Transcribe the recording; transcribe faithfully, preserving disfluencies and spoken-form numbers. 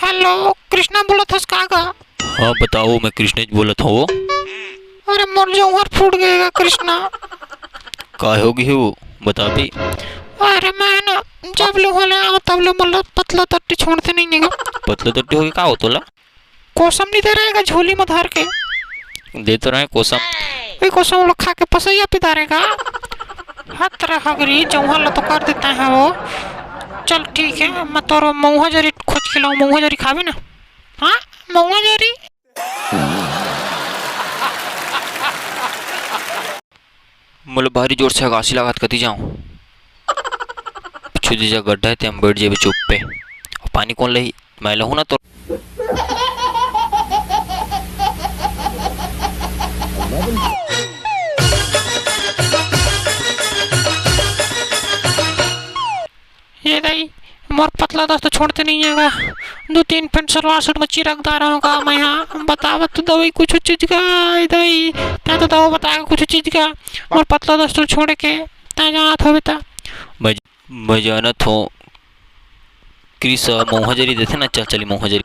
Hello, Krishna बोलत हस का गा? हाँ, बताओ, मैं कृष्णेच बोलत हूँ। अरे, मोर जौहर फूट गए गा, कृष्णा। का हो गई हो, बताबे? अरे, मैं ना, जब ले होले आओ, तब ले मोला पतला तट्टी छोड़ते नहीं है गा। पतला तट्टी हो गई, का हो तोला? कोसम नहीं दे रहेगा झोली में धर के। दे तो रहे कोसम। वही कोसम वो लोग खा के पसैया पिदा रहेगा। हत रे हगरी, जौहर ला तो कर देता है वो। चल ठीक है, मैं तोर मऊहा जरी खोज के लाऊं, मऊहा जरी खाबे ना? हाँ, मऊहा जरी। मोला भारी जोर से हगासी लागत, कति जाऊं? पीछू दे जा गड्ढा है, ते हम बैठ जेबे चुप पे। अउ पानी कौन लही? मैं लहूं ना तो। ये दाई, मोर पतला दस्त छोड़ते नहीं है गा। दो तीन पेंट सलवार सूट में चिरक दार हूं गा मैं। हाँ, बतावा तो दवाई कुछ चीज का, ए दाई, तैं तो दवा बता के कुछ चीज का। मोर पतला दस्त छोड़ के तैं जात होबे ता। मैं, मैं जानत हूँ, क्रिस मऊहा जरी देथे ना, चल चली मऊहा जरी।